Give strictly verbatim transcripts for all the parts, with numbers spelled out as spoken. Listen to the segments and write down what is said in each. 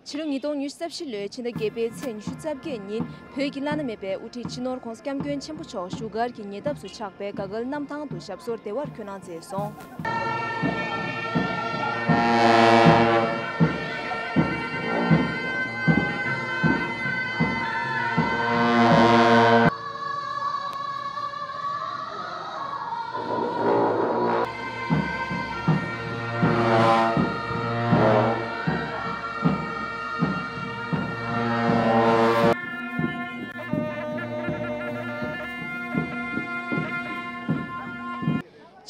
ཕྱི་ལོ་ཉིས་སྟོང་ཉི་ཤུ་རྩ་བཞི་ལོའི་ཕྱི་ཟླ་བརྒྱད་པའི་ཚེས་ཉི་ཤུ་རྩ་བརྒྱད་ཉིན་བོད་ཀྱི་བླ་ན་མེད་པའི་དབུ་ཁྲིད་སྤྱི་ནོར་༧གོང་ས་༧སྐྱབས་མགོན་ཆེན་པོ་མཆོག་བཞུགས་སྒར་གྱི་ཉེ་འདབས་སུ་ཆགས་པའི་དགའ་འགལ་གནམ་ཐང་དུ་ཞབས་སོར་བདེ་བར་འཁོད་གནང་མཛད་སོང་།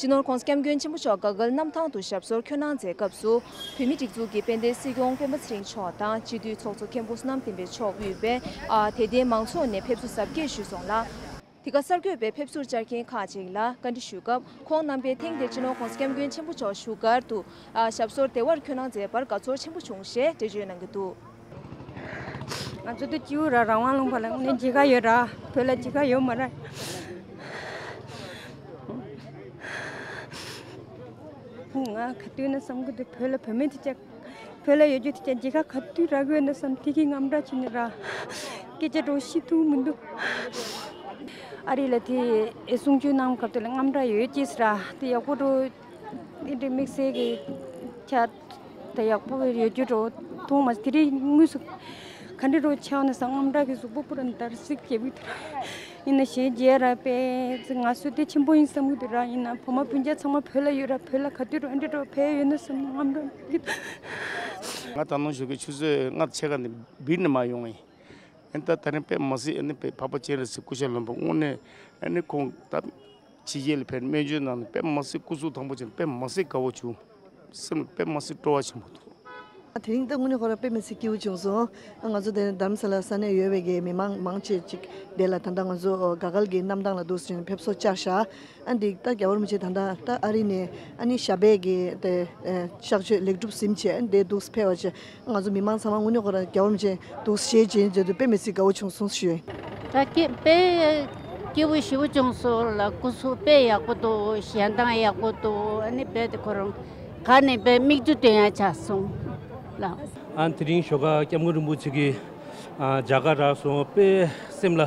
སྤྱི་ནོར་༧གོང་ས་༧སྐྱབས་མགོན་ཆེན་པོ་མཆོག་དགའ་འགལ་གནམ་ཐང་དུ་ཞབས་སོར་འཁོད་གནང་མཛད་སྐབས་སུ། བོད་མིའི་སྒྲིག་འཛུགས་ཀྱི་དཔལ་ལྡན་སྲིད་སྐྱོང་སྤེན་པ་ཚེ་རིང་མཆོག་དང་སྤྱི་འཐུས་ཚོགས་གཙོ་མཁན་པོ་བསོད་ནམས་བསྟན་འཕེལ་མཆོག་དབུས་པའི་ཨ་དད་ལྡན་མང་ཚོགས་ནས་ཕེབས་བསུ་གཟབ་རྒྱས་ཞུས་སོང་ལ། དེ་ག་གསར་འགོད་པས་ཕེབས་བསུར་བཅར་མཁན་ཁག་ཅིག་ལ་བཀའ་འདྲི་ཞུས་སྐབས། ཁོང་རྣམ་པས་ཐེངས་འདིར་སྤྱི་ནོར་༧གོང་ས་༧སྐྱབས་མགོན་ཆེན་པོ་མཆོག་བཞུགས་སྒར་དུ་ཨ་ཞབས་སོར་བདེ་བར་འཁོད་གནང་མཛད་པར་དགའ་ཚོར་ཆེན་པོ་བྱུང་ཞེས་འགྲེལ་བརྗོད་གནང་གི་འདུག། ང་ཚོ་དེ་སྐྱིད་པོ་ར། རང་དབང་ལུང་པ་ལ་ངས་མཇལ་ཁ་ཡོད་ར། བོད་ལ་མཇལ་ཁ་ཡོད་མ་ར། ང་ག་དུས་ན་བསམ་གི་འདུག། བོད་ལ་བུད་མེད་དེ་ཅག་བོད་ལ་ཡོད་རྒྱུ་དེ་ཅག་མཇལ་ཁ་ག་དུས་རག་གི་ཡོད་ན་བསམ། དེ་གི་དངངས་སྐྲག་བྱས་ནས་ར། སྐད་ཆ་འདྲ་བོ་བཤད་ཐུབ་མི་འདུག། ཨ་རི་ལ་དེ་གསུང་ཆོས་གནང་སྐབས་དེ་ལ་དངངས་སྐྲག་ཡོད་ཅེས་ར། དེ་ཡག་པོ་འདྲ་བོ། འདི་འདྲའི་དམིགས་བསལ་གྱི་ཆ་དེ་ཡག་པོ་ཡོད་རྒྱུ་འདྲ་བོ་མཐོང་མ་སོང་། དེ་རིང་དངོས་སུ་ག་འདྲ་འདྲ་བོ་ཆགས་ན་བསམ། དངངས་སྐྲག་གི་གཟུགས་པོ་པུ་ར་འདར་སིག་བྱེད་ཀྱི་འདུག་ར། ཡིན་ན་གཞས་མཇལ་ར་དཔེ་ང་ཚོ་དེ་ཆེན་པོ་ཡིན་བསམ་གྱི་འདུག་ར། ཡིན་ན་བུ་མོ་སྤུན་ཀྱག་ཚང་མ་བོད་ལ་ཡོད་ར། བོད་ལ་ག་དུས་འགྲོ་འདི་འདྲ་འགྲོ་ཕེབས་ཡོད་ན་བསམ་ན་དངངས་སྐྲག་གི། ང་ད་ནང་བཞུགས་ཀྱི་ཆུ་ཚོད་ལྔ་ཕྱེད་ཀ་ནས་བིར་ནས་མར་ཡོང་ཡིན། ཨ་ནི་ད་ད་རིང་དཔེ་མ་སྲིད། ཨ་ནི་དཔེ་འཕགས་པ་སྤྱན་རས་གཟིགས་སྐུ་ཤ་ལོན་པ་དངོས་གནས། ཨ་ནི་ཁོང་ད་ཕྱི་རྒྱལ་ལ་ཕེབས་སྨན་བཅོས་གནང་ནས་དཔེ་མ་སྲིད་སྐུ་གཟུགས་ཐང་པོ་བྱས་ནས་དཔེ་མ་སྲིད་དགའ་བོ་བྱུང་། སེམས་ལ་དཔེ་མ་སྲིད་སྤྲོ་བ་ཆེན་པོ་འདུག། ཨ་དེ་རིང་ད་དངོས་གནས་ཁོ་རང་དཔེ་མི་སྲིད་སྐྱིད་པོ་བྱུང་སོང་། ཨ་ང་ཚོ་དེ་རྡ་རམ་ས་ལ་ས་གནས་ཡོད་པའི་གི་མི་མང་མང་ཆེ་ཅིག་དེ་ལ་ད་ལྟ་ང་ཚོ་དགའ་དགའ་གི་གནམ་ཐང་ལ་འདུག་ཟེར་ནས་ཕེབས་བསུ་བཅར་ཤག། ཨ་འདི་ད་རྒྱལ་བ་རིན་པོ་ཆེ་ད་ལྟ་ད་ཨ་རི་ནས་ཨ་ནི་ཞབས་པད་ཀྱི་དེ་ཨ་གཤགས་བཅོས་ལེགས་གྲུབ་ཟིན་བྱས་ཨ་འདི་འདུག་ཕེབས་པ་བྱས། ང་ཚོ་མི་མང་ཚང་མ་དངོས་གནས་ཁོ་རང་རྒྱལ་བ་རིན་པོ་ཆེ་འདུག་ཞེས་བྱས་མཛད་དུས་དཔེ་མི་སྲིད་དགའ་བོ་བྱུང་སོང་ཞུ། ད་སྐྱེ་དཔེ་སྐྱིད་པོ་ཞེ་པོ་བྱུང་སོང་ལ། སྐུ་གཟུགས་དཔེ་ཡག་པོ་འདུག། ཞལ་མདངས་ཡག་པོ་འདུག། ཨ་ནི་རྦད་དེ་ཁོ་རང་ག་ནས་རྦད་མིག་ཆུ་ཐོན་ཡག་ཆགས་སོང་ལ། ཨ་དེ་རིང་ཞོགས་ཀ་སྐྱབས་མགོན་རིན་པོ་ཆེ་གི་ཨ་མཇལ་ཁ་རག་སོང་། དཔེ་སེམས་ལ་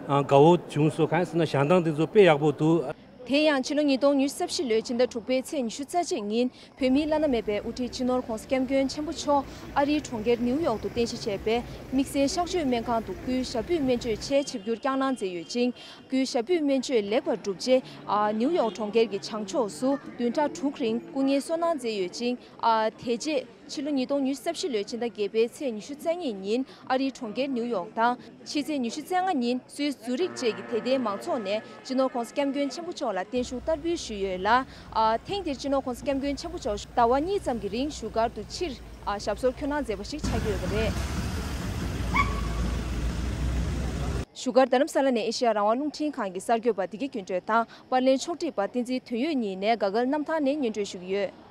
ཨ་དགའ་བོ་བྱུང་སོང་། གང་ཡིན་ཟེར་ན་ཞལ་མདངས་དེ་ཚོ་དཔེ་ཡག་པོ་འདུག། དེ་ཡང་ཕྱི་ལོ་ཉིས་སྟོང་ཉི་ཤུ་རྩ་བཞི་ལོའི་ཕྱི་ཟླ་དྲུག་པའི་ཚེས་ཉི་ཤུ་རྩ་གཅིག་ཉིན་བོད་མིའི་བླ་ན་མེད་པའི་དབུ་ཁྲིད་སྤྱི་ནོར་༧གོང་ས་༧སྐྱབས་མགོན་ཆེན་པོ་མཆོག་ཨ་རིའི་གྲོང་ཁྱེར་ནིའུ་ཡོག་ཏུ་རྟེན་གཞི་བྱས་པའི་དམིགས་བསལ་གཤགས་བཅོས་སྨན་ཁང་དུ་སྐུའི་ཞབས་པུས་སྨན་བཅོས་ཆེད་ཆིབས་བསྒྱུར་བསྐྱངས་གནང་མཛད་ཡོད་ཅིང་། སྐུའི་ཞབས་པུས་སྨན་བཅོས་ལེགས་པར་གྲུབ་རྗེས། ཨ་ནིའུ་ཡོག་གྲོང་ཁྱེར་གྱི་བྱང་ཕྱོགས་སུ་བདུན་ཕྲག་དྲུག་རིང་སྐུ་ངལ་གསོ་གནང་མཛད་ཡོད་ཅིང་། ཨ་དེ་རྗེས་ཕྱི་ལོ་ཉིས་སྟོང་ཉི་ཤུ་རྩ་བཞི་ལོའི་ཕྱི་ཟླ་བརྒྱད་པའི་ཚེས་ཉི་ཤུ་རྩ་གཉིས་ཉིན་ཨ་རིའི་གྲོང་ཁྱེར་ནིའུ་ཡོག་དང་། ཕྱི་ཚེས་ཉི་ཤུ་རྩ་ལྔ་ཉིན་སུད་སི་ཛུ་རིག་བཅས་ཀྱི་དད་ལྡན་མང་ཚོགས་ནས་སྤྱི་ནོར་༧གོང་ས་༧སྐྱབས་མགོན་ཆེན་པོ་མཆོག་ལ་བརྟན་བཞུགས་བསྟར་འབུལ་ཞུས་ཡོད་ལ། ཨ་ཐེངས་འདིར་སྤྱི་ནོར་༧གོང་ས་༧སྐྱབས་མགོན་ཆེན་པོ་མཆོག་ཟླ་བ་གཉིས་ཙམ་གྱི་རིང་བཞུགས་སྒར་དུ་ཕྱིར་ཨ་ཞབས་སོར་འཁོད་གནང་མཛད་པ་ཞིག་ཆགས་ཀྱི་ཡོད་པ་རེད། བཞུགས་སྒར་རྡ་རམ་ས་ལ་ནས་ཨེ་ཤེ་ཡ་རང་དབང་རླུང་འཕྲིན་ཁང་གི་གསར་འགོད་པ་བདེ་སྐྱིད་ཀུན་གྲོལ་དང་པར་ལེན་ཕྱོགས་སྒྲིག་པ་བསྟན་འཛིན་དོན་ཡོད་གཉིས་ནས་དགའ་དགའ་གནམ་ཐང་ནས་སྙན་སྒྲོན་ཞུ་གི་ཡོད།